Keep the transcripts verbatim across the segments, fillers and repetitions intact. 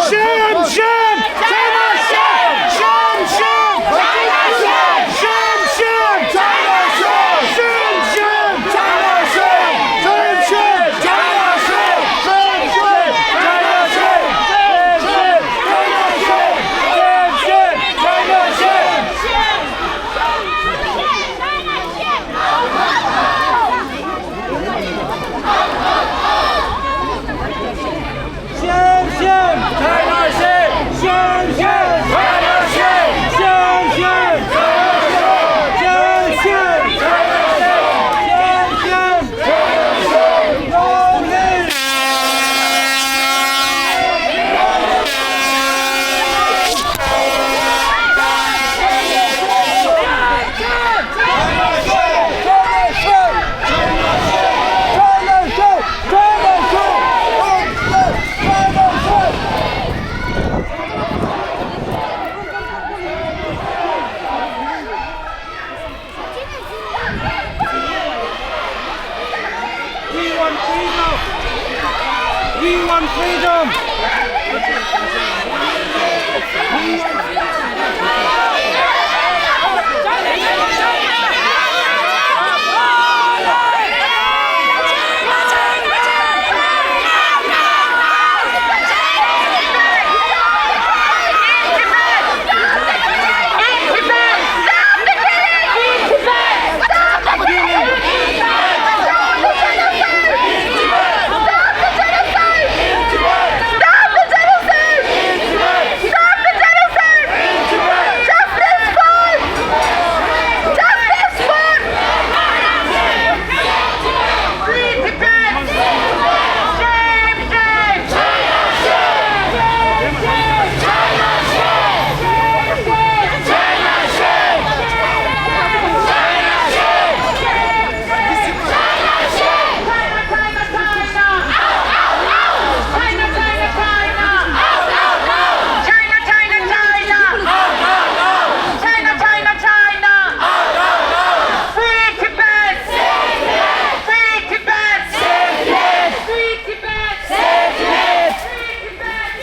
Shame, shame! China shame! Shame, shame! China shame! Shame, shame! China shame! Shame, shame! China shame! Shame, shame! China shame! Shame, shame! China shame! China shame! China shame! We want freedom! We want freedom! China, China, China! China, China, China! Free Tibet! Free Tibet! Free Tibet! Free Tibet!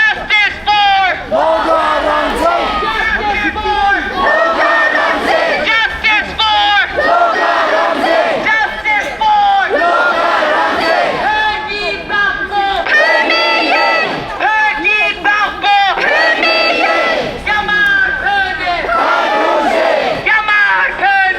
Justice for Logar Ramzan! Justice for Logar Ramzan! Justice for Logar Ramzan! Justice for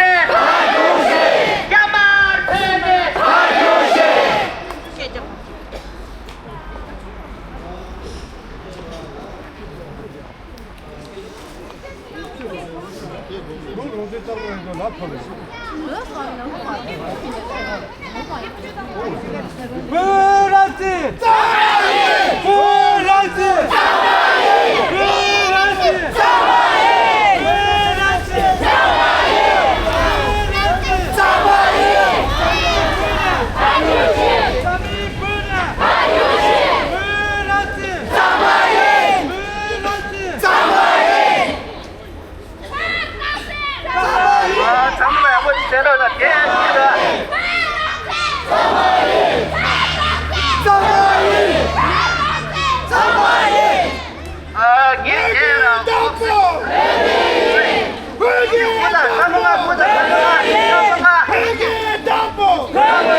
Logar Ramzan! བོད་ཀྱི་དྭགས་པོ། བོད་ཀྱི་དྭགས་པོ། བོད་མི་ཡིན། རྒྱ་དམར་བོད་ནས། རྒྱ་དམར་བོད་ནས། རྒྱ་དམར་བོད་ནས། ཚང་མ་ལ་ཡག་པོ་ཅིག་བྱས་རོགས་དང་། དེ་ཡང་ཅིག་ར། ཨ། ངས་དེ་ར། སྐུ་དང་ཚང་མ་སྐུ་དང་ཚང་མ་ཚང་མ།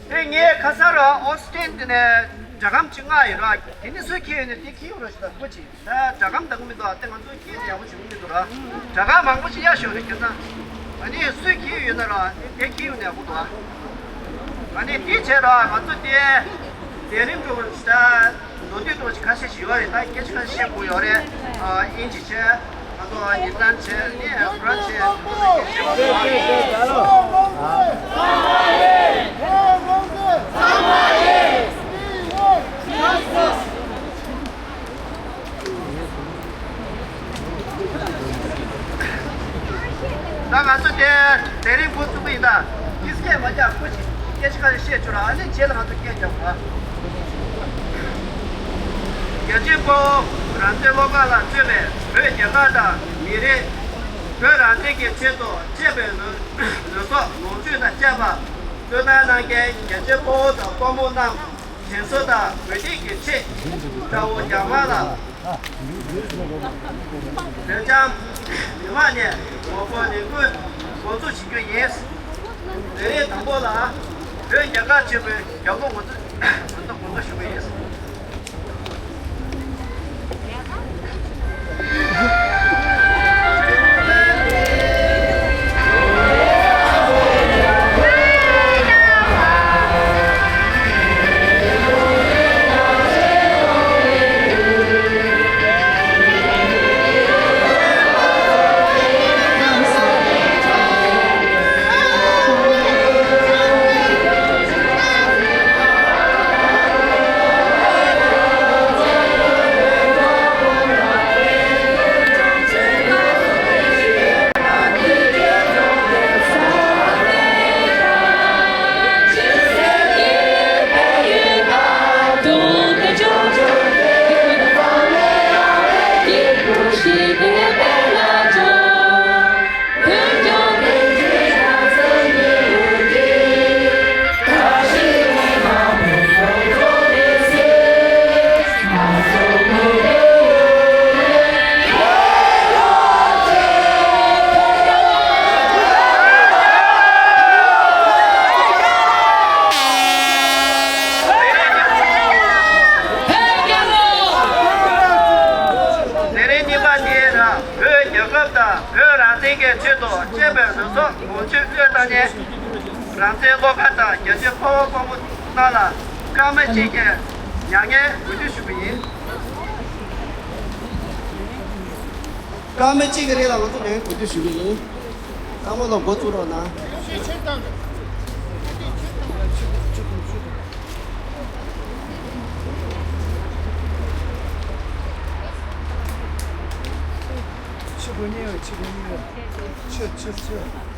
དེ་ངས་ཁ་སང་ར་ཨོ་སི་ཊན་དེ་ནས་སྒྲ་སྒམ་ཅིག་མངགས་ཡོད་ར། དེ་ནས་སུས་ཁྱེར་ཡོད་ན་དེ་ཁྱེར་ཡོང་རོགས་ཞུ་དང་། སྐུ་མཁྱེན། ད་སྒྲ་སྒམ་འདང་གི་མི་འདུག་ཨ། དེ་ང་ཚོ་སྐད་ཡག་པོ་བྱུང་གི་མི་འདུག་ར། སྒྲ་སྒམ་མང་པོ་ཞིག་གཡར་ཤོག་རེ་ཁྱེད་ཚང་། ཨ་ནི་སུས་འཁྱེར་ཡོད་ན་ར། ཨ་ནི་དེ་འཁྱེར་ཡོང་ན་ཡག་པོ་འདུག་ཨ། ཨ་ནི་དེ་བྱས་ར། ང་ཚོ་དེ་དེ་རིང་འགྲོ་བ་ད་མདོ་སྟོད་འགྲོ་བ་ཞིག་ཁ་ཤས་ཤིག་ཡོད་རེད། ད་སྐད་ཆ་ཁ་ཤས་བཤད་དགོས་ཡོད་རེད། ཨ། དབྱིན་ཇི་བྱས། ང་ཚོ་ནི་ཏན་བྱས། ནི་ཧྥ་རན་སི་བྱས། ད་ང་ཚོ་དེ་དེ་རིང་འགོ་བཙུགས་པ་ཡིན་ད། ཨིན་སྐད་མ་རྒྱག་སྐུ་མཁྱེན། སྐད་ཆ་ག་རེ་བཤད་ཆོག་ར། ཨ་ནི་རྗེས་ལ་ང་ཚོ་སྐད་རྒྱག་དགོས། རྒྱལ་གཅེས་དཔའ་བོ་རང་བཙན་བློ་དགའ་ལགས་གཙོས་པའི་བོད་རྒྱལ་ཁབ་དང་མི་རིགས། བོད་རང་བཙན་གྱི་ཆེད་དུ་གཅེས་པའི་ལུས་ལུས་སྲོག་ལོངས་སྤྱོད་དང་བཅས་པ་བློས་བཏང་གནང་མཁན་རྒྱལ་གཅེས་དཔའ་བོ་དང་དཔའ་མོ་རྣམས། དྲིན་གཟོ་དང་གུས་འདུད་ཀྱི་ཆེད། དགྲ་བོ་རྒྱ་དམར་ལ། བོད་རྒྱ་མི་མང་ནས་ངོ་རྒོལ་ལས་འགུལ་འགོ་འཛུགས་བྱེད་རྒྱུ་ཡིན། ལས་རིམ་དང་པོ་ལ། བོད་རྒྱལ་ཁབ་ཆེན་པོའི་རྒྱལ་དབང་འགོ་འཛུགས་འགོ་འཛུགས་ཞུ་གི་ཡིན། དེ་རིང་ཉིན་མ་འདིའི་ནང་བོད་རྒྱལ་ཁབ་དང་བོད་རང་བཙན་གྱི་ཆེད་དུ་གཅེས་པའི་ལུས་སྲོག་ལོངས་སྤྱོད་བློས་བཏང་མཁན། རང་བཙན་བློ་དགའ་དང་རྒྱལ་གཅེས་དཔའ་བོ་དཔའ་མོ་རྣམས་ལ་སྐར་མ་གཅིག་གི་མྱ་ངན་གུས་འདུད་ཞུ་གི་ཡིན། སྐར་མ་གཅིག་གི་རིང་ལ་ང་ཚོ་མྱ་ངན་གུས་འདུད་ཞུ་གི་ཡིན། ཚང་མ་ལ་འགོ་བཙུགས་རོགས་གནང་། ཕྱི་སྒོ་གཉིས་ཡོད། ཕྱི་སྒོ་གཉིས་ཡོད། ཕྱི་ཕྱི་ཕྱི།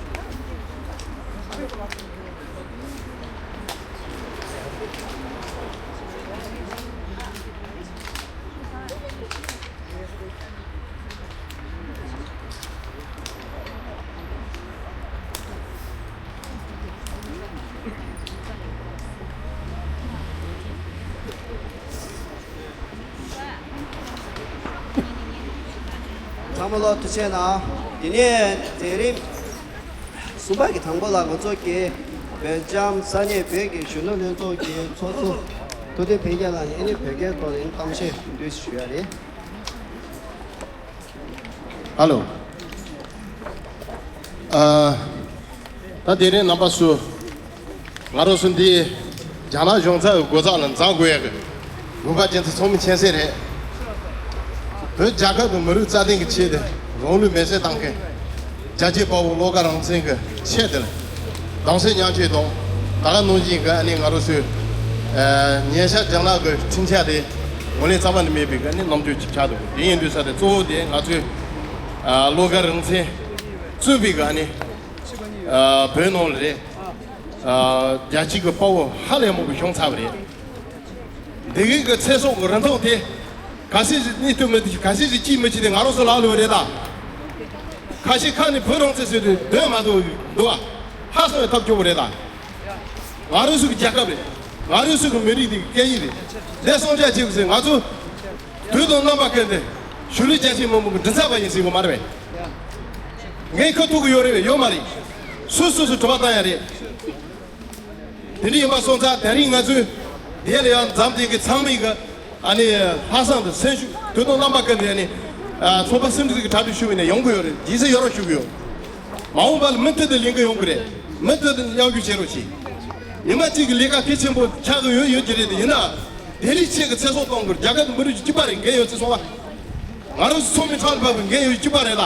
ཚང་མ་ལོ་ཐུགས་རྗེ་གནང་། དེ་ནས་དེ་རིང་གསུམ་པ་གི་དང་པོ་ལ་ང་ཚོ་གི་སྦེལ་ཇམ་ས་གནས་བོད་ཀྱི་གཞོན་ནུ་ལྷན་ཚོགས་ཀྱི་ཚོགས་གཙོ་ཐུབ་བསྟན་འཕེལ་རྒྱས་ལགས་ནས་ཨ་ནི་བོད་སྐད་ཐོག་ནས་གཏམ་བཤད་འདུག་ཞུ་ཡ་རེད། ཧ་ལོ། ཨ། ད་དེ་རིང་རྣམ་པ་ཚོ། ང་རང་ཚོ་འདི་རྒྱ་ནག་གཞུང་ཚབ་ཀྱི་སྒོ་རྩ་ལ་འཛེག་དགོས་ཡག་གི་དགོས་པ་ཅན་དེ་ཚང་མ་མཁྱེན་གསལ་རེད། བོད་རྒྱལ་ཁབ་ཀྱི་མི་རིགས་རྩ་དོན་གྱི་ཆེད་དུ་རང་ལུས་མེར་སྲེག་བཏང་མཁན་རྒྱལ་གཅེས་དཔའ་བོ་བློ་དགའ་རང་བཙན་གྱི་ཆེད་དུ་གདུང་སེམས་མཉམ་སྐྱེད་དང་། ད་ག་ནང་བཞིན་གྱི་ཨ་ནི་ང་རང་ཚོའི་ཨ་ཉེ་ཆར་རྒྱ་ནག་གི་འཕྲིན་བཅར་དེ་ངོས་ལེན་རྩ་བ་ནས་མེད་པའི་གི་ཨ་ནི་རྣམ་འགྱུར་ཅིག་ཆགས་འདུག་དེ་ཡིན་དུས་ས་དེ་གཙོ་བོ་དེ་ང་ཚོའི་ཨ་བློ་དགའ་རང་བཙན་གཙོས་པའི་གི་ཨ་ནི་ཨ་བོད་ནང་ལ་རེད། ཨ་རྒྱལ་གཅེས་ཀྱི་དཔའ་བོ་ཧ་ལས་མང་པོ་བྱུང་ཚར་བ་རེད། འདི་གའི་གི་ཚེ་སྲོག་གི་རིན་ཐང་དེ་ ག་སྲིད་ཞིག་གནས་ཐུབ་མི་ཐུབ་ཀྱི་ག་སྲིད་ཞིག་ཅིས་མི་ཅིས་དེ་ང་རང་ཚོ་ལག་ལོས་རེད་ད། ཁ་ཤས་ཁ་ནས་བོད་རང་བཙན་ཟེར་དུས་འདོད་མ་ཐུབ་འདུག་ཨ། ཧ་སོང་བའི་ཐབས་སྐྱོ་བོ་རེད་ད། ང་རང་ཚོ་གི་རྒྱལ་ཁབ་རེད། ང་རང་ཚོ་གི་མི་རིགས་དེ་གི་སྐད་ཡིག་རེད། ལས་སྲུང་བྱ་བྱེད་དགོས་ཟེར་ང་ཚོ་དུས་དང་རྣམ་པ་ཀུན་ཏུ་གཞིས་ལུས་རྒྱ་ཆེའི་མི་མང་གི་མགྲིན་ཚབ་པ་ཡིན་ཟེར་གི་མ་རེད་པས། ངས་ཁ་ཐུག་གི་ཡོད་རེད་པས་ཡོད་མ་རེད། སོ་སོ་སོ་དྲི་བ་བཏང་ཡ་རེད། དེ་འདྲ་ཡིན་པ་སོང་ཙང་དེ་རིང་ང་ཚོས་དེ་ལ་ཡང་འཛམ་གླིང་གི་ཚང་མས་གི་ཨ་ནི་ཧ་སང་དུ་སེམས་ཤུགས་དོན་དུ་རྣམ་པ་ཀུན་ཏུ་ཨ་ནི་ཚོགས་པ་སུམ་ཅུ་ཟིག་གི་གྲ་སྒྲིག་ཞུ་བའི་ནས་ཡོང་གི་ཡོད་རེད། རྗེས་སུ་ཡོད་རོགས་ཞུ་གི་ཡོད། མ་འོངས་པ་ལ་མུ་མཐུད་དུ་ལས་འགུལ་ཡོང་གི་རེད། མུ་མཐུད་དུ་མཉམ་ཞུགས་བྱེད་རོགས་གྱིས། ཉི་མ་གཅིག་གི་ལས་ཀ་གལ་ཆེན་པོ་ཆགས་གི་ཡོད་ཡོད་ཀྱི་རེད་དེ་ཡིན་ན། དེ་རིང་ཁྱེད་ཀྱི་ཚེ་སྲོག་གཏོང་དགོས་རྒྱལ་ཁབ་དང་མི་རིགས་ཀྱི་སྤྱི་པ་རེད་འགན་ཡོད་ཚེ་སོང་བ། ང་རང་ཚོ་ཚོགས་མི་ཁྲག་ལ་བབས་པའི་འགན་ཡོད་སྤྱི་པ་རེད་ལ།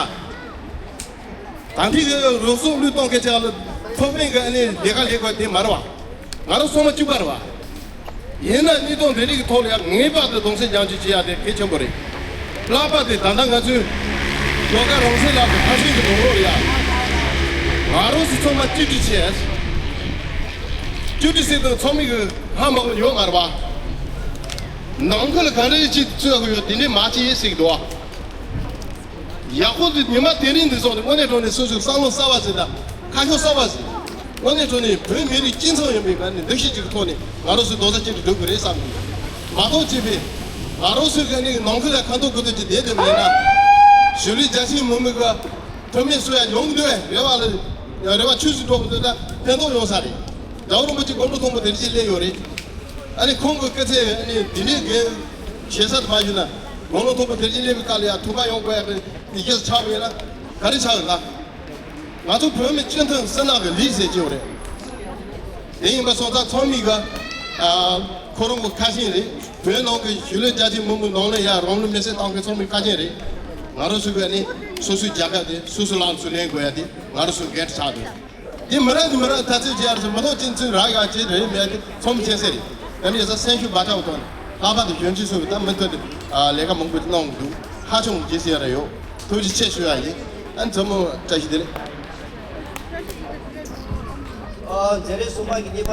ད་ལྟའི་གི་རོགས་སོགས་བློས་གཏོང་མཁན་ཆགས་ལ་ཕོ་པན་གི་ཨ་ནི་ལས་ཀ་ལས་དགོས་དེ་མ་རེད་བ། ང་རང་ཚང་མ་གཅིག་པ་རེད་བ། ཡིན་ན་གནས་སྟངས་འདི་རིགས་ཀྱི་ཐོག་ལ་ཡང་ངེས་པར་དུ་གདུང་སེམས་མཉམ་སྐྱེད་བྱེད་ཡ་དེ་གལ་ཆེན་པོ་རེད། ལྷག་པར་དུ་ད་ལྟ་ང་ཚོའི་ལོ་དཀར་རང་སྲིད་ལགས་ཀྱི་ཕ་ཤུལ་གྱི་ལོ་ལོ་རེད་ཡ། ང་རང་ཚོ་ཚང་མ་གཅིག་སྒྲིལ་བྱས། གཅིག་སྒྲིལ་བྱས་དང་ཚང་མ་གི་ཧ་མ་གོ་ཡོད་མ་རེད་བ། ནང་ཁུལ་ལ་ག་རེ་ཅིག་རྩོད་གི་ཡོད་དེ་འདྲས་མ་བྱེད་ཟེར་གི་འདུག་བ། ཡག་པོ་འདི་ཉི་མ་དེ་རིང་འདི་སོང་ནས་དངོས་གནས་དྲང་གནས་སོ་སོའི་བསམ་བློ་གསར་བ་ཟིག་དང་ཁ་ཕྱོགས་གསར་བ་ཟིག་དངོས་གནས་དྲང་གནས་བོད་མི་རིགས་སྤྱི་ཚོགས་ཡིན་པའི་ངང་ནས་འདུ་ཤེས་ཅིག་གི་ཐོག་ནས་ང་རང་ཚོའི་རྡོག་རྩ་གཅིག་ཏུ་སྒྲིལ་དགོས་རེད་བསམ་གི་འདུག་མ་གཏོགས་ཅིག་པས་ང་རང་ཚོའི་ག་ནས་ནང་ཁུལ་ལ་ཁ་འཐོར་དགོས་དོན་ཅིག་བསྡད་དེ་མེད་ན། གཞིས་ལུས་རྒྱ་ཆེའི་མི་མང་གི་ཐུགས་སྨོན་གསོ་ཡ་ཡོང་གི་འདུག་པས། རེ་བ་ལ་རེ་བ་ཆུད་ཟོས་འགྲོ་གི་འདུག་ད་ཕན་ཐོགས་ཡོང་ས་རེད། རྒྱལ་བ་རིན་པོ་ཆེ་དགུང་ལོ་མཐོན་པོ་དེ་རིང་སླེབས་ཡོད་རེད། ཨ་ནི་ཁོང་གི་སྐུ་ཚེ་ཨ་ནི་འདི་འདྲའི་རྒན་ཞེ་ས་དུ་མ་ཞུ་ན། དགུང་ལོ་མཐོན་པོ་དེ་རིང་སླེབས་པའི་སྐབས་ལ་ཡང་ཐུགས་ཁུར་ཡོང་དགོས་ཡ་གི་ཡི་གེ་ཆགས་ཡོད་ན་ག་རེ་ཆགས་ཡོད་ན། ང་ཚོ་བོད་མི་སྤྱི་མཐུན་སུན་སྣང་གི་ལུས་ཟེར་གྱི་ཡོད་རེད། དེ་ཡིན་པ་སོང་ཙང་ཚང་མས་གི་ཨ་ཁོ་རང་གི་ཁ་ཞེང་རེད། བོད་ནང་གི་གཞིས་ལུས་རྒྱ་ཆེ་མི་མང་ནང་ལ་ཡ་རང་ལུས་མེར་སྲེག་བཏང་མཁན་ཚང་མའི་ཁ་ཞེང་རེད། ང་རང་ཚོ་གི་ཨ་ནི་སོ་སོའི་རྒྱལ་ཁབ་དེ་སོ་སོ་ལག་ནས་ལེན་དགོས་ཡ་དེ་ང་རང་ཚོའི་འགན་ཆགས་འདུག་དེ་མི་རག་དེ་མི་རག་ད་ཚོད་ཅི་ཡར་ཚོད་མི་ཐོག་ཅི་ཚོད་རག་ཡག་ཅི་རེད་མེད་དེ་ཚོམ་ཆེ་སེ་རེད། ད་ནི་ཡ་ས་སེམས་ཤུགས་བ་ཏྲག་ཏོན་ལྷག་པར་དུ་གཞོན་སྐྱེས་ཚོ་གི་ད་མུ་མཐུད་དུ་ལས་ཀ་མང་པོ་གནང་འདུག་ཧ་ཅང་རྗེས་སུ་ཡ་ར་ཡོད། ཐུགས་རྗེ་ཆེ་ཞུ་ཡ་ཡིན། ཨ་ནི་ཚོ་མོ་བཀྲ་ཤིས་བདེ་ལེགས། ཨ་མཛད་རིམ་གསུམ་པ་གི་གཉིས་པ།